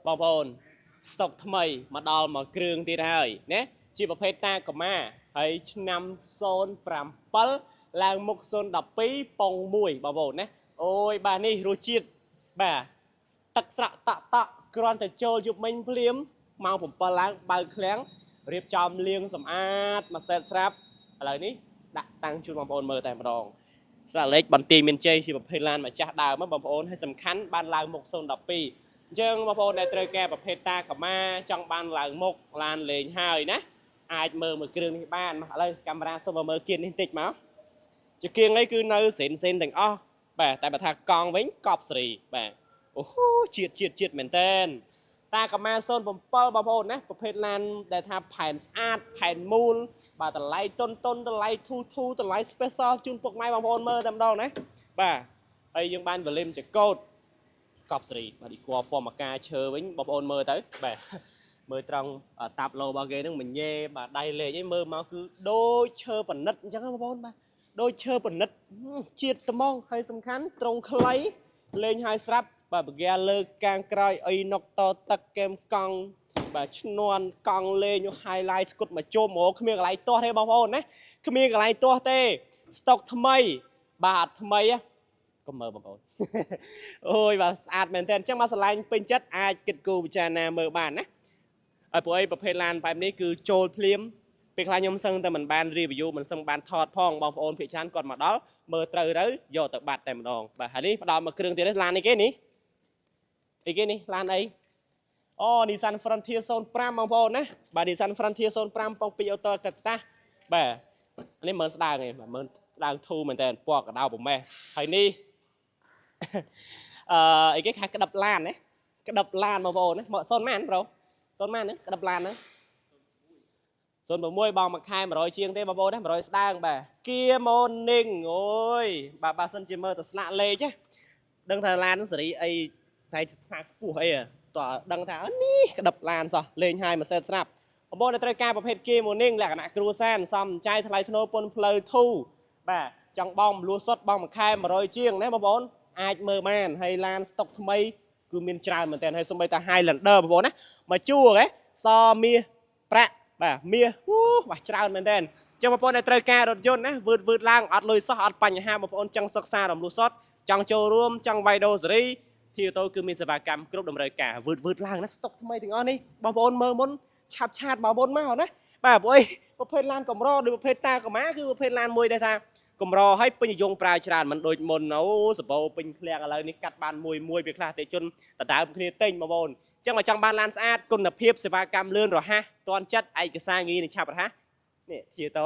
បងប្អូនស្តុកថ្មីមកដល់មកគ្រឿងទៀតហើយណាជាប្រភេទ Tacoma ហើយឆ្នាំ07ឡើងមុខ012ប៉ុង1បងប្អូនណាអូយបាទនេះរសជាតិបាទទឹកស្រក់តក់តក់គ្រាន់តែចូលយប់មិញភ្លាមម៉ោង7ឡើងបើកឃ្លាំងរៀបចំលាងសម្អាតមួយសេតស្រាប់ឥឡូវនេះដាក់តាំងជូនបងប្អូនមើលតែម្ដង ស្លាកលេខបន្ទាយមានជ័យជាប្រភេទឡានម្ចាស់ដើមបងប្អូនហើយសំខាន់បានឡើងមុខ012អញ្ចឹងបងប្អូនដែលត្រូវការប្រភេទ Tacoma ចង់បានឡើងមុខឡានលេងហើយណាអាចមើលមួយគ្រឿងនេះបានមកឥឡូវកាមេរ៉ាសូមមកមើលគៀននេះបន្តិចមកជាគៀងអីគឺនៅសេនសេនទាំងអស់បាទតែបើថាកង់វិញកប់សេរីបាទអូហូជាតិជាតិជាតិមែនតែន Tacoma 07បងប្អូនណាប្រភេទឡានដែលថាផែនស្អាតផែនមូលបាទតម្លៃតុនតុនតម្លៃធូធូតម្លៃ special ជូនពុកម៉ែបងប្អូនមើលតែម្ដងណាបាទហើយយើងបាន volume ចកោតកប់សេរីបាទអ៊ីគ័រ Formica ឈើវិញបងប្អូនមើលទៅបាទមើលត្រង់តាប់ឡូរបស់គេហ្នឹងមញេបាទដៃលេខអីមើលមកគឺដូចឈើប៉និតអញ្ចឹងណាបងប្អូនបាទដូចឈើប៉និតជាតិត្មងហើយសំខាន់ត្រង់ខ្លីលេងហើយស្រាប់បាទបកាលើកាងក្រោយអីណុកតទឹកកែមកង់បាទឈ្នន់កង់លេង highlight ស្គុតមកជុំអូគ្មានកន្លែងទាស់ទេបងប្អូនណាគ្មានកន្លែងទាស់ទេស្តុកថ្មីបាទថ្មីកុំមើលបងប្អូន អូយបាទស្អាតមែនទែនអញ្ចឹងមកស្រឡាញ់ពេញចិត្តអាចគិតគូរពិចារណាមើលបានណាហើយព្រោះអីប្រភេទឡានបែបនេះគឺចូលភ្លាមពេលខ្លះខ្ញុំសឹងតែមិនបាន review មិនសឹងបានថតផងបងប្អូនភាគច្រើនគាត់មកដល់មើលត្រូវទៅយកទៅបាត់តែម្ដងបាទហើយនេះផ្ដល់មកគ្រឿងទៀតឡាននេះគេនេះអីគេនេះឡានអីអូ Nissan Frontier 05បងប្អូនណាបាទ Nissan Frontier 05ប៉ុង2អូតូកតាសបាទនេះមើលស្ដើងឯងបាទមើលស្ដើងធូរមែនតើពណ៌កដៅប្រមេះហើយនេះ អឺអីគេខែក្តាប់ឡានណាក្តាប់ឡានបងប្អូនណាមកសូនម៉ានប្រូសូនម៉ានហ្នឹងក្តាប់ឡានហ្នឹង06បងមួយខែ100ជាងទេបងប្អូនណា100ស្ដើងបាទគៀម៉ូនីងអូយបាទបើសិនជាមើលទៅស្លាកលេខណាដឹងថាឡានហ្នឹងសេរីអីតែស្នាខ្ពស់អីតោះដឹងថានេះក្តាប់ឡានសោះលេងហើយមួយសេតស្រាប់បងប្អូនដែលត្រូវការប្រភេទគៀម៉ូនីងលក្ខណៈគ្រួសារសំចាយថ្លៃធ្នូពុនផ្លូវធូបាទចង់បងមលួសុតបងមួយខែ100ជាងណាបងប្អូនអាចមើលបានហើយឡានស្តុកថ្មីគឺមានច្រើនមែនទែនហើយសូម្បីតែ Highlander បងប្អូនណាមកជួហ៎សមាសប្រាក់បាទមាសអូបាទច្រើនមែនទែនអញ្ចឹងបងប្អូនដែលត្រូវការរថយន្តណាវឺតវឺតឡើងអត់លុយសោះអត់បញ្ហាបងប្អូនចង់សិក្សារំលោះសុតចង់ចូលរួមចង់វាយដូសេរីធីអូតូគឺមានសេវាកម្មគ្រប់តម្រូវការវឺតវឺតឡើងណាស្តុកថ្មីទាំងអស់នេះបងប្អូនមើលមុនឆាប់ឆាតបងប្អូនមកណាបាទព្រោះអីប្រភេទឡានកម្រដូចប្រភេទ Tacoma គឺប្រភេទឡានមួយដែលថាកម្រឲ្យពេញនិយមប្រើច្រើនមិនដូចមុនអូសបោពេញឃ្លាំងឥឡូវនេះកាត់បានមួយមួយពេលខ្លះទេជនដដើមគ្នាទិញបងប្អូនអញ្ចឹងមកចង់បានឡានស្អាតគុណភាពសេវាកម្មលឿនរហ័សទាន់ចិត្តឯកសារងាយនឹងឆាប់រហ័សនេះជាតោ